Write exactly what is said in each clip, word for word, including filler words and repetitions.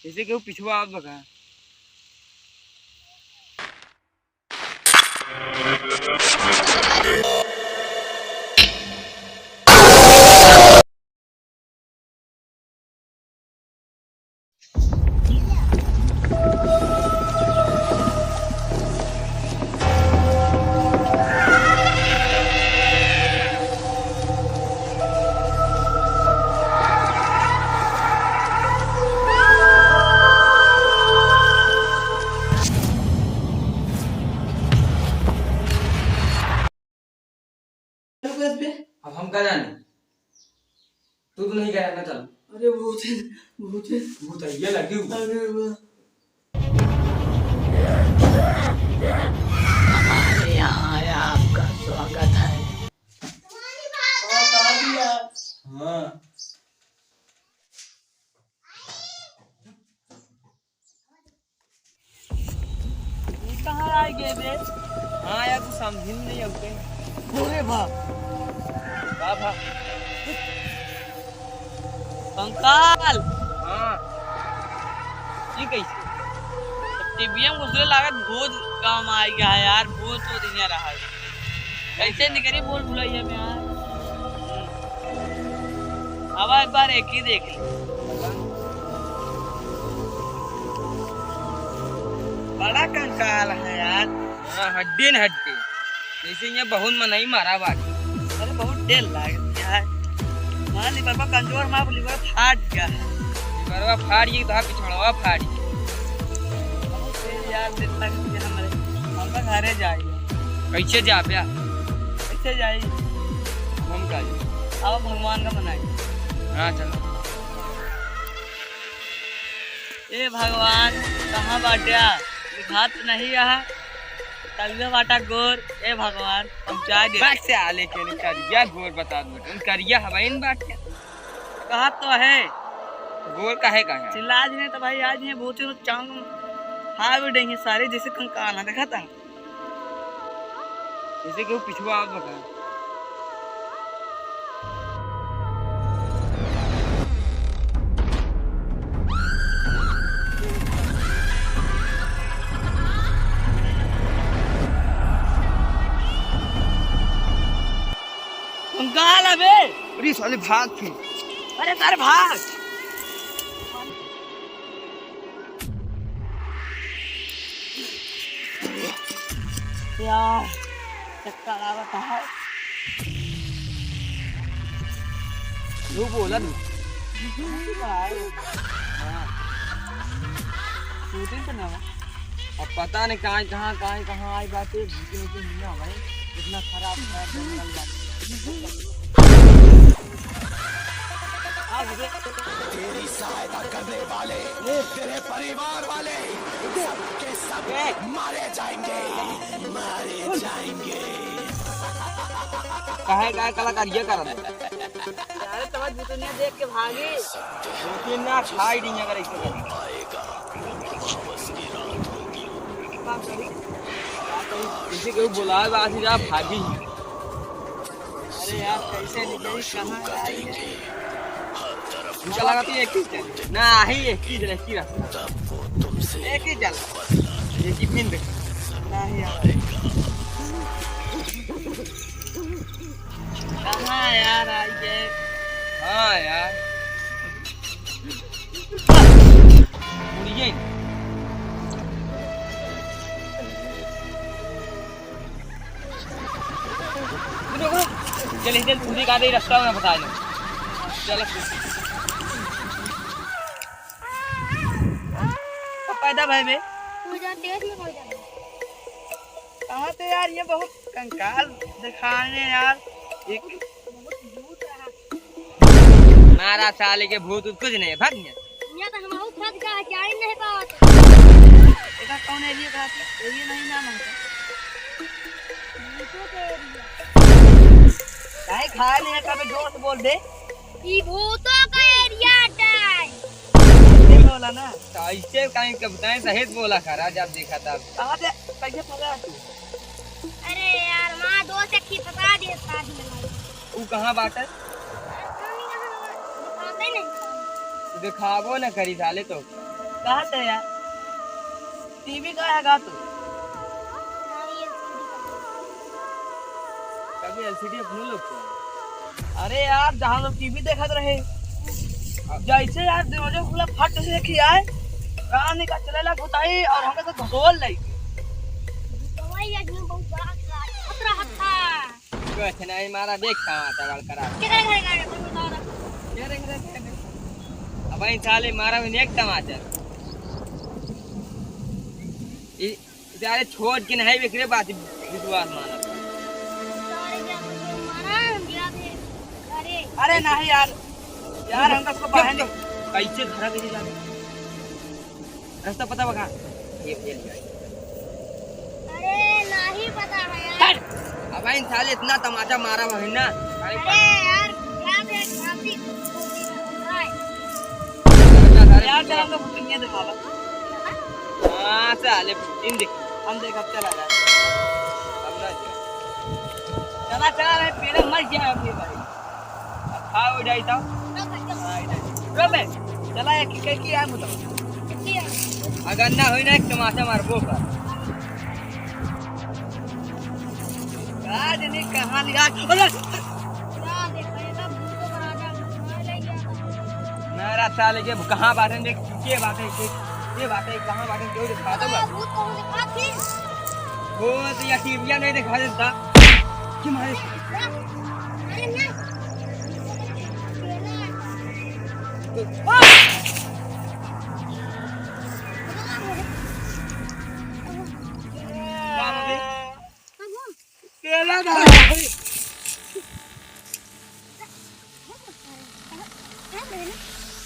जैसे केहू पिछुआ आवत बा का। अब हम का जाने, तू तो नहीं गया ना, चल। अरे भूत है, भूत है। भूत है, ये लगी हुई। अरे वाह। हमारे यहाँ आपका स्वागत है। हाँ। ये कहाँ आ गए बे? हाँ यार, तू समझी नहीं होते। अरे बा। बा, बा। कंकाल। हाँ। ये कैसे? टीवीएम घुसले लागत भूत काम आ गया है यार, भूत तो दुनिया रहा है। कैसे निकली बोल भुलैया में यार? अब एक बार एक ही देख ले। बड़ा कंकाल है यार। हाँ, हड्डी न हड्डी। जैसे ये बहुत मनई मारा बाटे। अरे बहुत डेर लागत यार। हमारा लिवरवा कमजोर, हमारा लिवर फाट गया है। लिवरवा फाट गई तो पिछड़वा फाट गई। बहुत तेज यार, डेर लागत है हमरे। हम तो घरे जाए। कैसे जाबे? कैसे जाई? हम का जाई? आओ भगवान का मनाई। हाँ, चलो। ए भगवान, कहाँ बाट्या? दिखात नहीं यहाँ। करिया बाटा गोर, ए भगवान, पहुँचा दे। बस से आले के नहीं करिया गोर बता दो। करिया हवाइन बाट्या। कहा तो है। गोर काहे का है? चिल्ला आज नहीं तो भाई, आज नहीं बहुत ही चांग। हाँ, भी डेंगे सारे जैसे कंकाल हैं, देखा था? जैसे केहू पिछुआ आवत बा का। कंकाल अबे। अरे साले भाग के। अरे साले भाग। यार, चक्कर आवत है। तू बोला नहीं। हाँ। शूटिंग करना है। अब पता नहीं कहाँ, कहाँ, कहाँ, कहाँ आई बात है, भूखी नहीं तो नहीं ना भाई, इतना खराब, खराब जंगल बात। तेरी सहायता करने वाले, तेरे परिवार वाले, सबके सब मारे जाएंगे, मारे जाएंगे। काहे, काहे कलाकार ये करत है? अरे तब दुनिया देख के भागी। दो तीन ना खाई दी अगर ऐसे करी। किसी के बुलाए बात ही जा भागी ही। अरे यार, कैसे निकली, कहाँ जाई? मुझे लगा था एक ही चल। ना ही एक ही चल, एक ही रास्ता। एक ही चल। एक ही पिंड। ना ही यार। कहाँ यार आई गए? हाँ यार। मुड़िए। रुक, रुक। चल, इधर पूरी का दे रास्ता में फंसा लो। चल। पैदा भाई बे। तू जा तेज में कोई जा। कहाँ थे यार, ये बहुत कंकाल दिखाने यार। एक मारा साले के भूत कुछ नहीं, भाग गया। यहाँ तो हम आऊ फंस गया, क्या ही नहीं पावत। एका कौन एरिया का था? एरिया नहीं नाम हमका। भूतों का एरिया। काहे खाए नहीं है, कभी जोर से बोल दे। ई भूतों का एरिया है। ये बोला ना। तो ऐसे काहे के बताएं, सहित बोला करा जब देखा तब। कहाँ से, कैसे फंसा तू? अरे यार, माँ दोस्त एक ही फंसा दिए शादी में। ऊ कहाँ बाटे? पता ही नहीं। देखाबो न करी साले तो। कहाँ से यार? टीवी का है गा तू? कभी एलसीडी अपने लोग को। अरे यार, जहाँ लोग टीवी देखत रहे, जैसे यार दरवाजा खुला, फट से देखी आए, कहाँ निकाल चलेला घुताई और हमका तो घसोल लाई। कुछ नहीं मारा, देख टमाटर वाल करा। केकरे घरे गए? कोई बताओ ना। अबे साले मारा भी एक टमाटर। ई सारे छोड़ के नहीं बिखरे बात विश्वास माना। सारे क्या कुछ मारा, हम दिया थे। अरे। अरे नहीं यार, यार हम तो उसको बाहर नहीं। कैसे घर के लिए जाने? रास्ता पता बा का? ये, ये ले। अरे, नहीं पता है यार। हट! अब इन साले इतना तमाचा मारा बहिन ना। अरे अरे यार, क्या दे, काफी है। यार, चल, हम तो बुकिंग दिखावा। हाँ, साले बुकिंग देख। हम देख, अब चला जा। अब ना जा। चला, चला, नहीं, पहले मर गया अभी भाई। अब खाओ जाई तो। हाँ, जाई। रुक बे, चला एक, एक, एक, एक, बताओ। अगर ना होई ना, एक तमाचा मारबो का। का जाने कहाँ लिया। अरे! मेरा साले के कहाँ बाटन देख, के बाटे, के, के बाटे, कहाँ बाटन, क्यों दिखा दो बस। वो तो या टीविया नहीं दिखा देता। कि मारे। केला ना।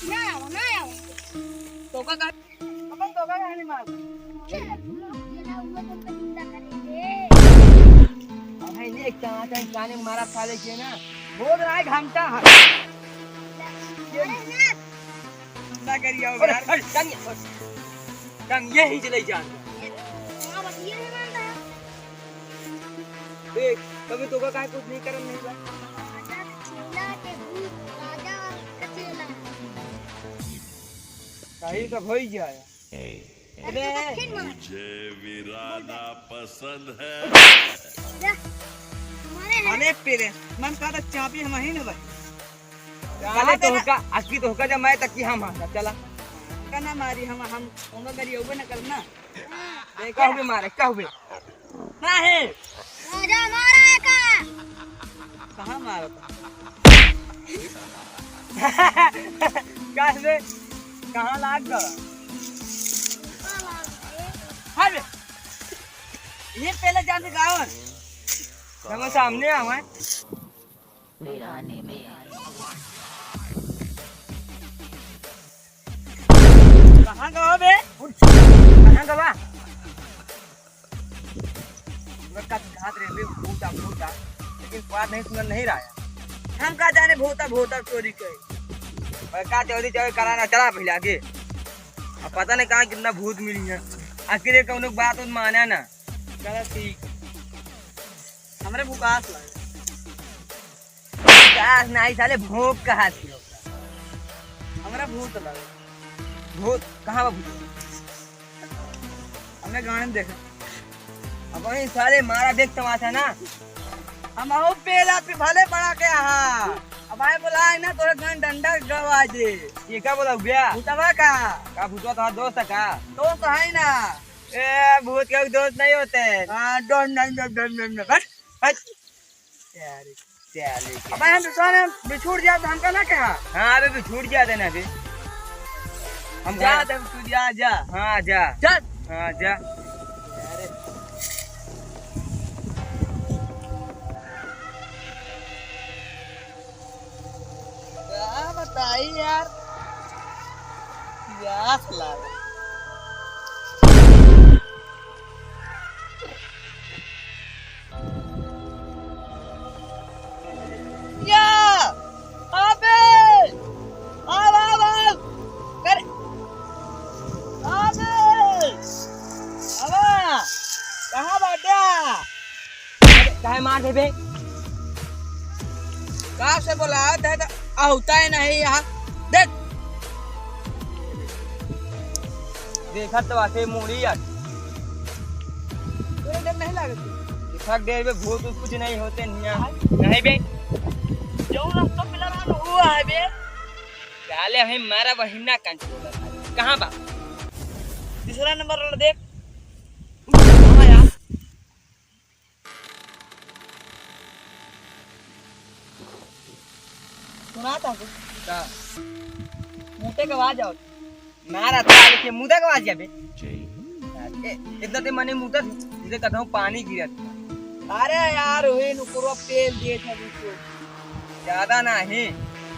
ना आओ, ना आओ। तो का, अपन तो का नहीं मार। अबे, देख, कहाँ से इंसाने मारा साले के ना। बोल रहा है, घंटा है। ना करिया हो अरे, यार। अरे, टंग, टंग यही चले जान। देख, कभी तो का कुछ नहीं करन नहीं बा। राजा के चेला के भूत, राजा के चेला। सही सब होई जाए। अरे, अरे। तुझे वीराना पसंद है। जा, हमारे हैं। अरे पेरे, मन का तो चाबी हम ही ना भाई। चला चला। तोहका, अक्की तोहका जब मैं तकी हम हाँ, चला। का ना मारी हम, हम ओंगा करी ओबे न करना। हाँ। ए, कहबे मारे, कहबे। ना है। राजा मारा है का? कहाँ मारा था? कहाँ से? कहाँ लाग गया? हाँ बे। ये पहले जान से गावन। जब सामने आवे। कहाँ गवा बे? कहाँ गवा? उनका का सिखात रहे बे, भूता, भूता। लेकिन बात नहीं सुनल नहीं रहा है। हम का जाने भूता, भूता चोरी करे। और का चोरी, चोरी कराना चला पहले आगे। अब पता नहीं कहाँ कितना भूत मिली है। आखिर ये कौनो बात उत माना ना। चला ठीक। हमरे भूकास लगे। भूकास नहीं साले, भूख कहा थी होता। हमरा भूत लगे। भूत? कहाँ बा भूत? हमने गाने में देखा। अब वही साले मारा देख तमाशा ना। हम आओ पेला पे भले बड़ा के आहा। अब आए बोला है ना, तोरे गन डंडा गवा दे। ये का बोला गया? भूतवा का? का भूतवा तुम्हारा दोस्त है का? दोस्त है ना। ए, भूत के दोस्त नहीं होते। हाँ, डन, डन, डन, डन, डन, डन। हट, हट। साले, साले के। अब हम तो साले बिछुड़ जात, हमका ना कहा। हाँ, अबे बिछुड़ जात है ना अबे। हम जा, जा। तब तू जा, जा। हाँ, जा। चल। हाँ, जा। अरे। का बताई यार, प्यास लागे। या, अबे, आव, आव, आव, कर, अबे, आवा, कहाँ बाटा? अरे, काहे मार देबे? का से बोला, ते तो औता ही नहीं यहाँ। देख। देखा तो आके मूड़ी आ। तोरे डर नहीं लागत? देखा, डर बे, भूत ऊत कुछ नहीं होते हियाँ। नहीं बे। जो रास्ता मिला रहा ना, वो है बे। साले हमें मारा वही ना कंट्रोल। कहाँ बा? तीसरा नंबर वाला देख। हाँ यार। सुना था कुछ? का? मूते के आवाज आवत। मारा था, लेकिन मूते के आवाज जाबे। ए, इतना ते मने मूता थी, इसे कथाऊँ पानी गिरत। अरे यार, वही नुकुरवा पेल दिए थे बिल्कुल। ज्यादा ना है।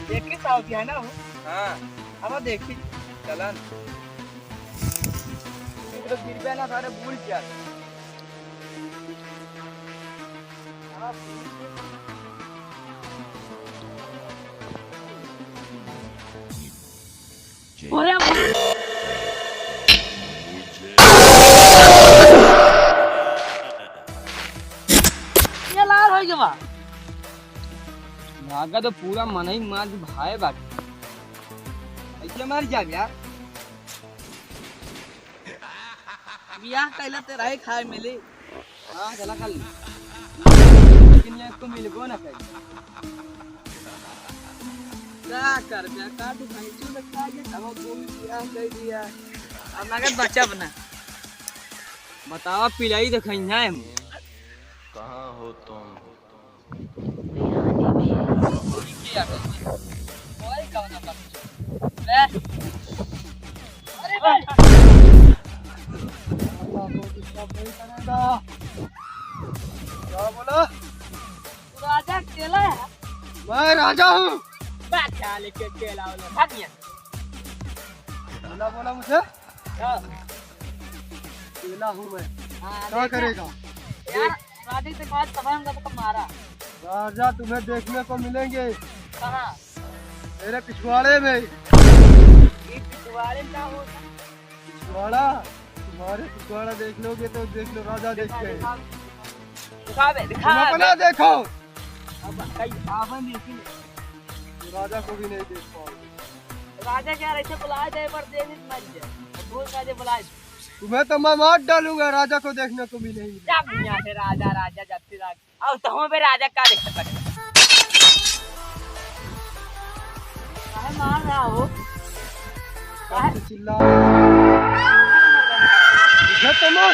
देखी साउथ है ना वो? हाँ। अब देखी, चलन। तू तो गिरबे ना, सारे भूल जा। अरे, ये लाल हो गया। भागा तो पूरा मनई मार भाए बाटे। ऐसे मर जा यार। बियाह कैला ते रहे खाए मिली। हाँ, चला खा ले। लेकिन ये इसको मिलबो ना करी। का कर बे, का तू कहीं चू लगता है, तब वो भी बियाह कर दिया। अब मगर बचब ना। बतावा, पिलाई तो खइया है हम। कहाँ हो तुम? क्या बोला? तू राजा अकेला है? मैं राजा हूँ। बात क्या लेके अकेला वाला? भाग यहाँ से। बोला, बोला मुझे। हाँ। अकेला हूँ मैं। हाँ, क्या देखा? करेगा? यार, राजा से बात तब हम सबको मारा। राजा तुम्हें देखने को मिलेंगे। कहाँ? मेरे पिछवाड़े में। ये पिछवाड़े में क्या होता? पिछवाड़ा? तुम्हारे पिछवाड़ा देख लोगे तो देख लो, राजा देख दिखा, के। दिखा, दिखा बे, दिखा तुम अपना बे। देखो। अब कई आवन देखी ले। राजा को भी नहीं देख पाओगे। राजा क्या रहते बुलाए दे, पर दे नहीं मर जाए। भूल राजा बुलाए दे। तुम्हें तो मैं मार डालूंगा, राजा को देखने को भी नहीं मिलेगा। जब यहाँ से राजा, राजा, जब से राजा। अब तो हम बे राजा का देख सकते हैं। काहे मार रहा हो? काहे? काहे चिल्ला? बुझा तो ना?